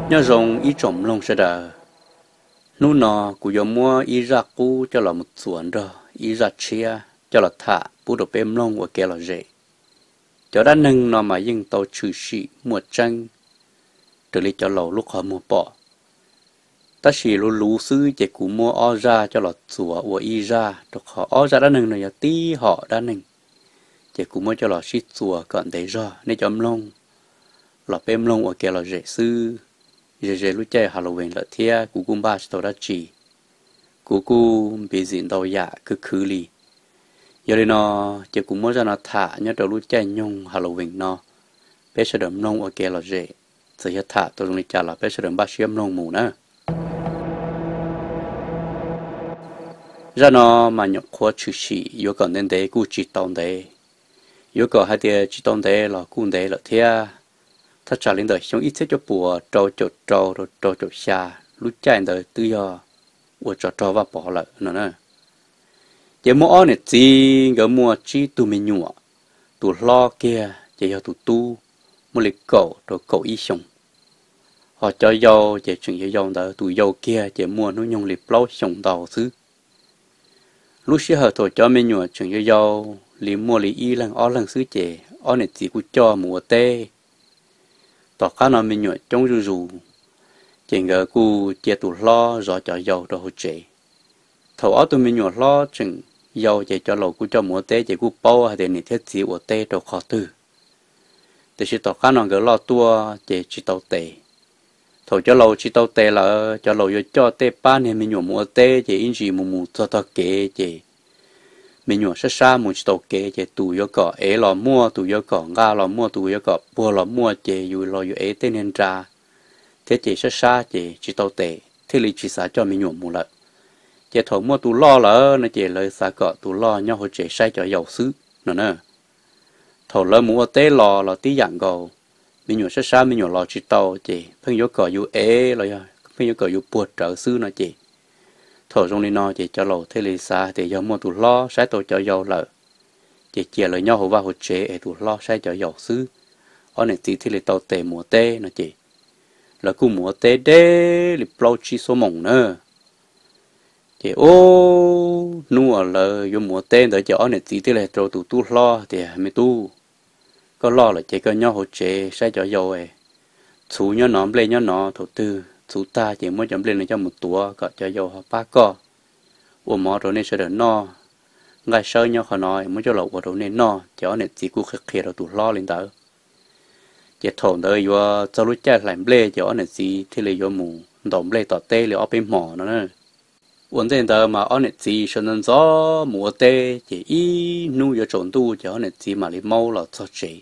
Nyob zoo ib tsoom mloog sawv daws, hnub no kuv yuav muab ib zaj qub coj los mus txuas nrog ib zaj tshiab coj los tham pub rau peb mloog ua kev lom zem. Cov dab neeg no mas yeej tau tshwm sim muaj tseeb raws li cov laus lub qhov muag pom. Tab sis luv luv xwb ces kuv muab ob zaj coj los txuas ua ib zaj, rau qhov ob zaj dab neeg no yog tib hom dab neeg, ces kuv muab coj los sib txuas kom ntev zog nej cov mloog los peb mloog ua kev lom zem xwb. Ze ze lub caij Halloween lawm thiab kuv kuj npaj tsis tau dab tsi, kuv kuj busy ntau yam khwv khwv li. Yog li no, ces kuv muab zaj no tham nyob rau lub caij nyoog Halloween no, peb sawv daws mloog ua kev lom zem. Txawm yog tham tau zoo li cas los peb sawv daws npaj siab mloog mus na. Zaj no mas nyuam qhuav tshwm sim yuav kom ntev ntev kuj tsis tau ntev, yuav kom hais tias tsis tau ntev los kuj ntev lawm thiab. Thaj tsam li ntawm xyoo ib txhiab cuaj puas rau caum rau rau rau caum xya, lub caij ntawd twb yog ua tsov rog Vaj Pov lawm no na. Ces muaj ob niam txiv nkawd muaj tsib tug me nyuam, tus hlob kiag ces yog tus tub, muaj li kaum rau kaum ib xyoos, ho cov yau ces tseem yau yau ntawd, tus yau kiag ces muaj hnub nyoog li plaub xyoos ntau xwb. Lub sij hawm thaum cov me nyuam tseem yau yau li muaj li ib leeg ob leeg xwb ces ob niam txiv kuj coj mus ua teb. Tom qab no me nyuam coob zuj zus, ces nkawd kuj cia tus hlob zov cov yau rau hauv tsev. Thaum ob tug me nyuam hlob tseem yau ces cov laus kuj coj mus ua teb ces kuj paub hais tias niam thiab txiv ua teb rau qhov twg. Tiam sis tom qab no nkawd loj tuaj ces tsis tau tes. Thaum cov laus tsis tau tes lawm, cov laus yuav coj tej pab niag me nyuam mus ua teb ces ib ntsis mus mus txog tog kev ces me nyuam sab sab mus tsis tau kev ces tus yuav kom ev los muaj, tus yuav kom nqa los muaj, tus yuav kom puag los muaj ces yus los yus ev tej niag nra thiab ces sab sab ces tsis tau tes thiaj li tsis xav coj me nyuam mus lawm. Ces thaum muaj tus loj lawm no ces lawv xav kom tus loj nyob hauv tsev saib cov yau xwb no na. Thaum lawv mus ua teb los los tib yam nkaus, me nyuam sab sab me nyuam los tsis tau ces pheej yuav kom yus ev los yog pheej yuav kom yus puag rawv xwb no ces thaum zoo li no ces cov laus thiaj li xav tias yog muaj tus hlob saib tau cov yau lawm, ces cia lawv nyob hauv vaj hauv tsev es tus hlob saib cov yau xwb, ob niam txiv thiaj li tau tes mus ua teb no ces lawv kuj mus ua teb deb li plaub tsib xuab moos na. Ces ub, hnub uas lawv yuav mus ua teb ntawd ces ob niam txiv thiaj li rau tus tub hlob tias, Me tub, koj loj lawm ces koj nyob hauv tsev saib cov yau, txhuv nyob no nplej nyob no, thaum twg txhuv tag ces muab cov nplej no coj mus tuav kom cov yau ho pab koj ua mov rau nej sawv daws noj. Nqaij sawb nyob qhov no muab coj los ua rau nej noj. Ces ob niam txiv kuj qhia qhia rau tus hlob li ntawd. Ces thaum ntawd yuav txog lub caij hlais nplej ces ob niam txiv thiaj li yuav mus ntaus nplej tom teb li ob peb hmos no na. Ua ntej ntawd mas ob niam txiv sawv ntxov ntxov mus ua teb ces ib hnub yuav tsaus ntuj ces ob niam txiv mam li maub los txog tsev.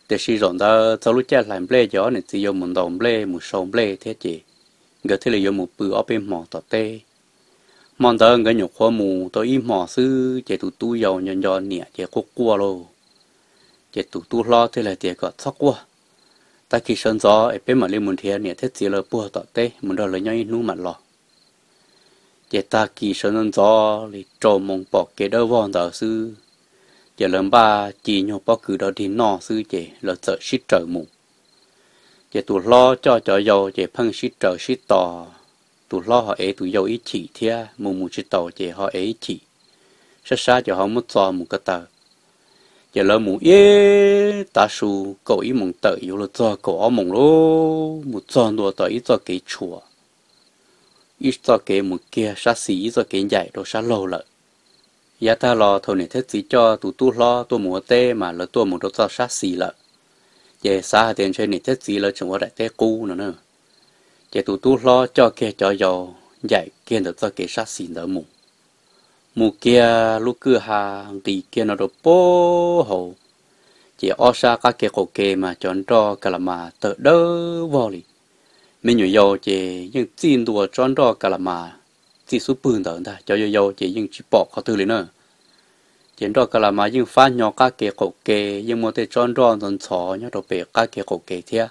Tiam sis zaum ntawd txog lub caij hlais nplej ces ob niam txiv yuav mus ntaus nplej mus sau nplej thiab ces nkawd thiaj li yuav mus pw ob peb hmos tom teb. Hmo ntawd nkawd nyuam qhuav mus tau ib hmos xwb ces tus tub yau nco nco niam ces quaj quaj lauj. Ces tus tub hlob thiaj li tias kom txhob quaj, tag kis sawv ntxov es peb mam li mus nrhiav niam thiab txiv lawv puag tom teb mus nrog lawv nyob ib hnub mam los. Ces tag kis sawv ntxov ntxov li rau moos pom kev dawb vog ntawd xwb, ces lawv npaj ci nyuag pob kws dog dig noj xwb ces lawv txawm sib raws mus. Ces tus hlob coj cov yau ces pheej sib raws sib tos, tus hlob ho ev tus yau ib chim thiab, mus mus tsis taus ces ho ev ib chim, sab sab ces ho muab txo mus ko taw. Ces lawv mus ib tav su kaum ib moos tawm yuav luag txog kaum ob moos lauj, mus txog ntua tom ib txoj kev tshuam, ib txoj kev mus kiag sab xis ib txoj kev ncaim rau sab laug lawm. Yav tag los thaum niam thiab txiv coj tus tub hlob tuaj mus ua teb mas lawv tuaj mus rau txoj sab xis lawm, ces xav hais tias ntshe niam thiab txiv lawv tseem ua daim teb qub no na. Ces tus tub hlob coj kiag cov yau ncaim kiag ntawm txoj kev sab xis ntawd mus. Mus kiag lub kwj ha nqis kiag no rau pab hauv, ces ob sab qab kev qaum kev mas cov nroj ka la mas tawg dawb vog li. Me nyuam yaus ces yeej txij ntua tsob nroj ka la mas txij xub pwg ntawd ntag, cov yau yau ces yeej tsis pom qhov twg li na. Ces nroj ka la mas yeej fab nyo qab kev qaum kev, yeej muaj tej tsob nroj ntxhov ntxhov nyob rau pem qab kev qaum kev thiab.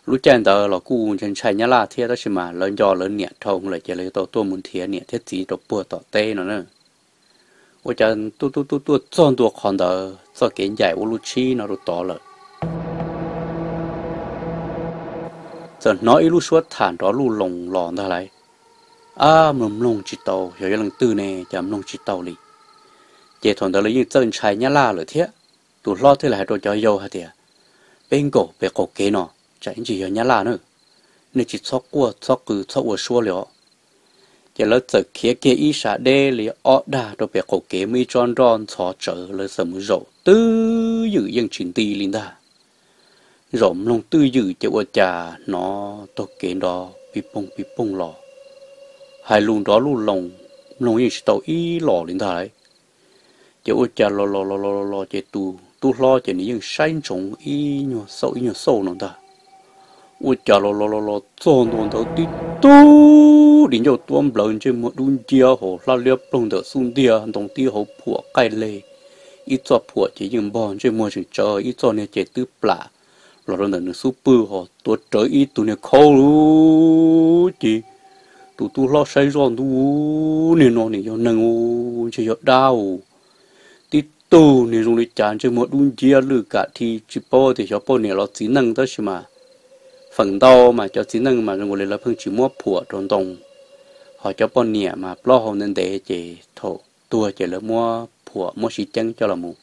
Lub caij ntawd los kuj ntshai ntshai nyab laj thiab, tab sis mas lawv nco lawv niam dhau lawm ces lawv yuav tau tuaj mus nrhiav niam thiab txiv rau puag tom teb no na. Ua cas tuaj tuaj tuaj tuaj txog ntua qhov ntawd txoj kev ncaim ua lub tshib no rau tod lawm. tawm hnov ib lub suab tham nrov luj loos los ntag lauj. Ab, mloog mloog tsis tau, yog yog leej twg ne, cas mloog tsis tau li. Ces thaum ntawd lawv yeej txawj ntshai nyab laj lawm thiab. Tus hlob thiaj li hais rau cov yau hais tias, peb nkaum pem qaum kev no, tsam ib ntsis yog nyab laj na, nej tsis txhob quaj txhob qw txhob ua suab li os. Ces lawv txawm khiav kiag ib sab deb li ob dag rau pem qaum kev, muaj ib tsob nroj ntxhov tsawv, lawv txawm mus zaum twj ywm yeej tsis nti li ntag. Zaum mloog twj ywm ces ua cas hnov taug kev nrov pis poog pis poog los, hais lus nrov luj loos, mloog yeej tsis tau ib los li ntag. Ces ua cas los los los los los ces tus tub hlob ces nws yeej saib ntsoov ib nyuag xauj ib nyuag xauj no ntag. Ua cas los los los los txog ntua ntawd tib tug di ncauj tuab nplawv, ntsej muag dub nciab, hos hlab liab ploog ntawm xub ntiag, ntoo tib hauv phuam qaij leg. Ib txoj phuam ces yeej npog ntsej muag tseem tsawv, ib txoj niag ces twb plam los rau ntawm nws xub pwg, hos tuav rawv ib tug niag khaub lug. Ces tus tub hlob saib zoj ntuj, niag no nim yog neeg u, ntshe yog dab u. Tib tug niag zoo li cas ntsej muag dub nciab lwj kam thi, tsis paub tias xyov poj niam los txiv neej, tab sis mas feem ntau mas cov txiv neej mas zoo li lawv pheej tsis muab phuam rau ntoo, hos cov poj niam mas plaub hau ntev ntev ces thaum tuag ces lawv muab phuam muab siv ceeb coj los mus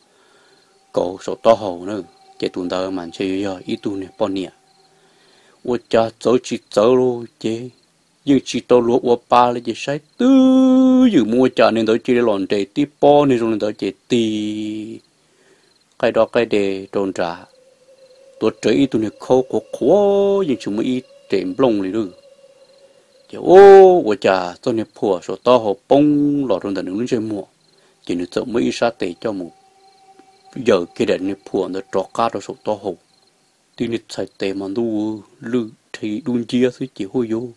kauv saum taub hau na. Ces tus ntawd mas ntshe yuav yog ib tug niag poj niam. Ua cas txawv tsis txawv los ces yeej tsis tau luag ua pa li, ces saib twj ywm mus ua cas niag ntawd cia li los nres tib pob niag zoo li ntawd ces tig qaij doj qaij de rau nrad, tuav rawv ib tug niag khaub qhuav qhuav yeej tsis muaj ib rev nplooj li lawm. Ces ua cas txoj niag phuam saum taub hau poob los rau ntawm nws lub ntsej muag, ces nws txawm muab ib sab tes coj mus yaws kiag daim niag phuam ntawd rov qab rau saum taub hau. Tib niag txhais tes mas ntuj, lwj dhi dub nciab xwb ces hu yuv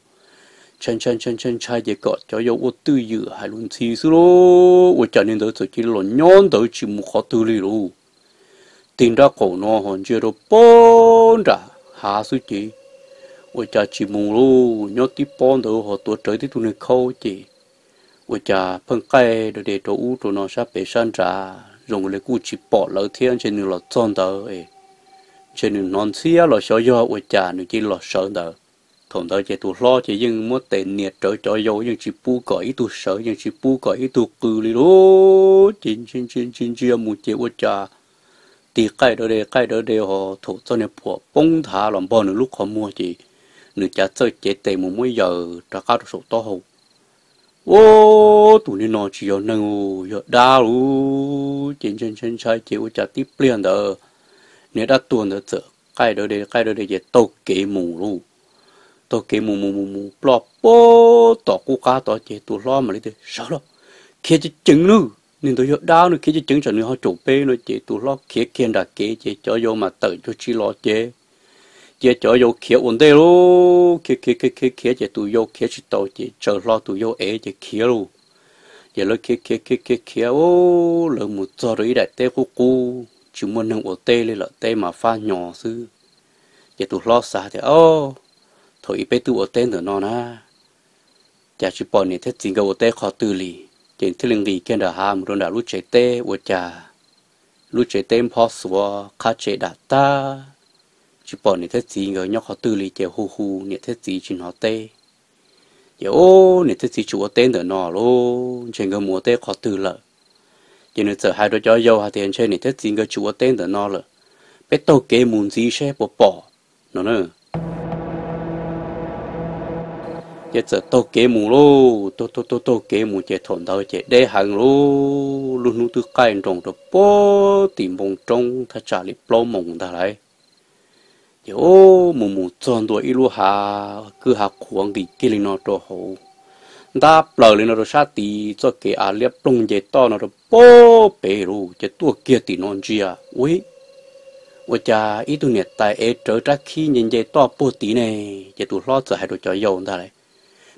ntshai ntshai ntshai ntshai ntshai ces kom cov yau ua twj ywm hais lus ntxhi xwb lauj. Ua cas niag ntawd txawm cia li los nyob ntawd tsis mus qhov twg li lauj. Tig nrab qaum no ho ntsia rau pob nram hav xwb ces ua cas tsis mus lauj, nyob tib pob ntawd ho tuav rawv tib tug niag khaub ces ua cas pheej qaij de rau ub rau no sab pem sab nrad, zoo li kuj tsis pom lawv thiab, ntshe nws los txog ntawd, ntshe nws hnov ntxhiab los xyov yog ua cas nws cia li los sawv ntawd. Thaum ntawd ces tus hlob ces yeej muab tes nias rawv cov yau, yeej tsis pub kom ib tug sawv, yeej tsis pub kom ib tug qw li lauj. Ces ntsia ntsia ntsia mus ces ua cas tig qaij dawv de qaij dawv de ho thaum txoj niag phuam poob nthav los npog nws lub qhov muag ces nws cav txawj cev tes mus muab yaws rov qab rau saum taub hau. Ua tus niag no tsis yog neeg, yog dab lauj. Ces ntshai ntshai ntshai ces ua cas tib pliag ntawd niag dab tuag ntawd txawm qaij dawv de qaij dawv de ces taug kev mus lauj. Taug kev mus mus mus mus ploj pag tom qub qab tod ces tus hlob mam li tias, sawv los, khiav ceev ceev nawb, niag ntawd yog dab no, khiav ceev ceev tsam nws ho caum peb no. Ces tus hlob khiav kiag nram kev ces cov yau mas tawm cuag tsis los ces cia cov yau khiav ua ntej lauj. Khiav khiav khiav khiav khiav ces tus yau khiav tsis tau ces tsaws hlo tus yau ev ces khiav lauj. Ces lawv khiav khiav khiav khiav khiav, lawv mus txog rau ib daim teb qub qub tsis muaj neeg ua teb li lawm, teb mas fab hnyo xwb. Ces tus hlob xav tias, ob, thaum ub peb twb ua teb ntawm no na, cas tsis pom niam thiab txiv nkawd ua teb qhov twg li. Ces thiaj li nqis kiag nram hav mus rau nram lub tsev teb ua cas lub tsev teb nphob xuav qhab tsev dam tag, tsis pom niam thiab txiv nkawd nyob qhov twg li ces hu hu niam thiab txiv tsis hnov teb. Ces ob, niam thiab txiv tsis ua teb ntawm no lauj, ntshe nkawd mus ua teb qhov twg lawm. Ces nws txawm hais rau cov yau hais tias, ntshe niam thiab txiv nkawd tsis ua teb ntawm no lawm, peb taug kev mus ntxiv seb puas pom no. Ces txawm taug kev mus lauj, taug taug taug kev mus ces thaum ntawd ces deb heev lauj, lub hnub twb qaij nroos rau puag tim npoo roob thaj tsam li plaub moos ntag lauj. Ces mus mus txog ntua ib lub hav kwj hav qhuav nqis kiag li no rau hauv, ntab plaws li no rau sab tid, txoj kev av liab ploog nce toj no rau puag pem lauj. Ces tuaj kiag tim no ntsia, ua, ua cas ib tug niam tais ev rawv rab khib nce nce toj puag tid ne. Ces tus hlob txawm hais rau cov yau ntag lauj,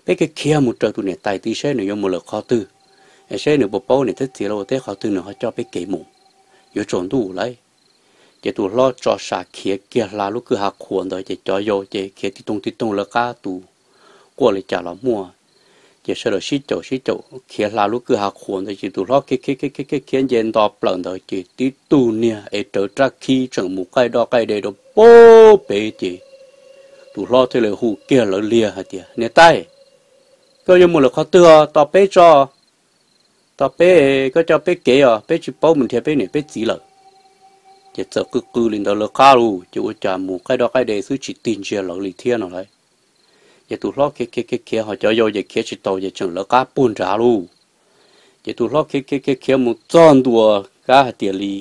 peb khiav khiav mus raws tus niam tais tid seb nws yuav mus lawm qhov twg, seb nws puas paub niam thiab txiv lawv ua teb qhov twg nws ho coj peb kev mus, yuav tsaus ntuj lauj. Ces tus hlob tso sam khiav kiag hla lub kwj hav qhuav ntawd ces cov yau ces khiav tib toog tib toog lawv qab tus quaj li cas los muaj. Ces sawv daws sib caum sib caum khiav hla lub kwj hav qhuav ntawd ces tus hlob khiav khiav khiav khiav khiav nce nto plaws ntawd ces tib tug niag ev rawv rab khib tseem mus qaij doj qaij de rau puag pem ces Tus hlob thiaj li hu kiag lawv liag hais tias, Niam tais, koj yuav mus lawm qhov twg os? Tos peb tso, tos peb, koj coj peb kev os, peb tsis paub mus nrhiav peb niam peb txiv lawm. Ces txawm qw qw li ntawd lawv qab lauj, ces ua cas mus qaij doj qaij de xwb tsis tig ntsia lawv li thiab no lauj. Ces tus hlob khiav khiav khiav khiav ho cov yau ces khiav tsis taus ces tseem lawv qab puag nrad lauj. Ces tus hlob khiav khiav khiav khiav mus txog ntua, kab hais tias li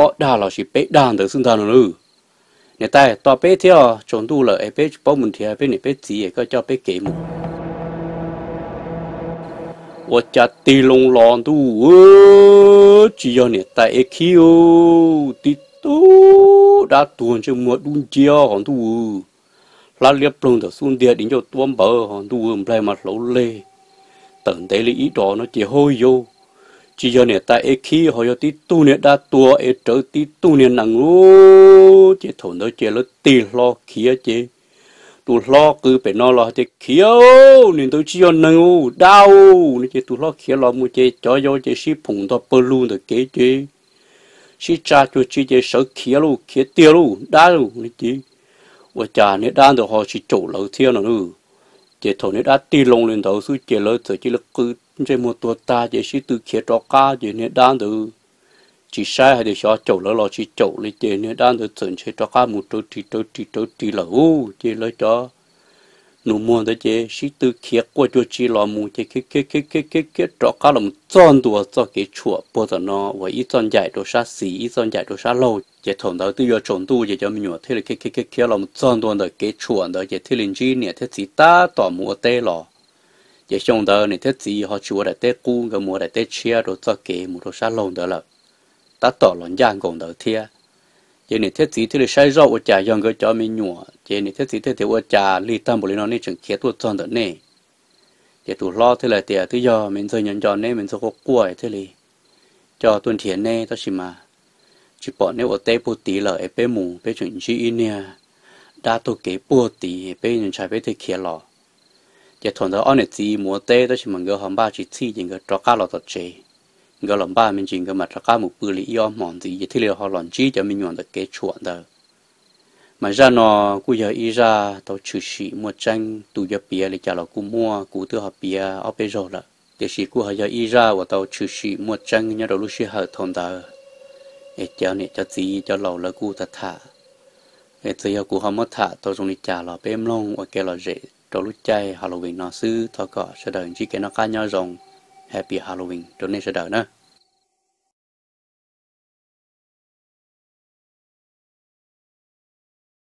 ob dag los sis peb dag ntawd xwb ntag no lauj. Niam tais, tos peb thiab, tsaus ntuj lawm es peb tsis paub mus nrhiav peb niam peb txiv, koj coj peb kev mus. Ua cas tig loo los ntuj, tsis yog niam tais ev khib, tib tug dab tuag ntsej muag dub nciab ho ntuj, hlab liab ploog ntawm xub ntiag di ncauj tuab npawv ho ntuj, nplaig mas hlauv leg tawm ntev li ib dos no ces hauj yau, tsis yog niam tais ev khib ho yog tib tug niag dab tuag ev rawv tib tug niag nees lauj. Ces thaum ntawd ces lawv tig hlo khiav ces tus hlob qw pem no los hais tias, Khiav, niag ntawd tsis yog nees, dab no. Ces tus hlob khiav los mus ces cov yau ces sib phoom ntog pawg lug ntawm kev ces sib tsa cuag tsi ces sawv khiav lauj, khiav tiag lauj, dab lauj. Ces ua cas niag dab ntawd ho tsis caum lawv thiab no lauj. Ces thaum niag dab tig loo li ntawd xwb ces lawv txawm cia li qw ntsej muag tuag tag ces sib tw khiav rov qab ces niag dab ntawd tsis saib hais tias xyov caum lawv los tsis caum li ces niag dab ntawd txawm ntshe rov qab mus rawv ris rawv ris rawv ris lawm ub. Ces lawv cov nus muag ntawd ces sib tw khiav quaj cuag tsi los mus ces khiav khiav khiav khiav khiav rov qab los txog ntua txoj kev tshuam puag tom no uas ib txoj ncaim rau sab xis ib txoj ncaim rau sab laug. Ces thaum ntawd twb yuav tsaus ntuj ces cov me nyuam thiaj li khiav khiav khiav khiav los txog ntua ntawm kev tshuam ntawd ces thiaj li ntsib niam thiab txiv tab tom mus ua teb los. Ces xyoo ntawd niam thiab txiv ho tsis ua daim teb qub, nkawd mus ua daim teb tshiab rau txoj kev mus rau sab laug ntawd lawm, tab tom los ncaj nkaus ntawd thiab. Ces niam thiab txiv thiaj li saib zoj ua cas yog nkawd cov me nyuam ces niam thiab txiv thiaj tias, Ua cas lig tag npaum li no nej tseem khiav tuaj txog ntawm nej? Ces tus hlob thiaj li tias, Twb yog me ntxawg nco nco neb, me ntxawg quaj quaj thiaj li coj tuaj nrhiav neb, tab sis mas tsis pom neb ua teb puag tid lawm es peb mus peb tseem ntsib ib niag dab taug kev puag tid, peb ntshai peb thiaj khiav los. Ces thaum ntawd ob niam txiv mus ua teb tab sis mas nkawd ho npaj tsis txhij ces nkawd rov qab los tom tsev. Nkawd los npaj me ntsis nkawd mam rov qab mus pw li ib ob hmos ntxiv ces thiaj li ho los ntsib cov me nyuam ntawm kev tshuam ntawd. Mas zaj no kuj yog ib zaj tau tshwm sim muaj tseeb, tus yuav piav li cas los kuj muaj, kuv twb ho piav ob peb zaug lawm, tiam sis kuj ho yog ib zaj uas tau tshwm sim muaj tseeb nyob rau lub sij hawm thaum ntawd. Es cov niam cov txiv cov laus lawv kuj tham tham, txawm yog kuv ho muab tham tau zoo li cas los peb mloog ua kev lom zem rau lub caij Halloween no xwb. Thov kom sawv daws ntsib kev noj qab nyob zoo, Happy Halloween rau nej sawv daws na.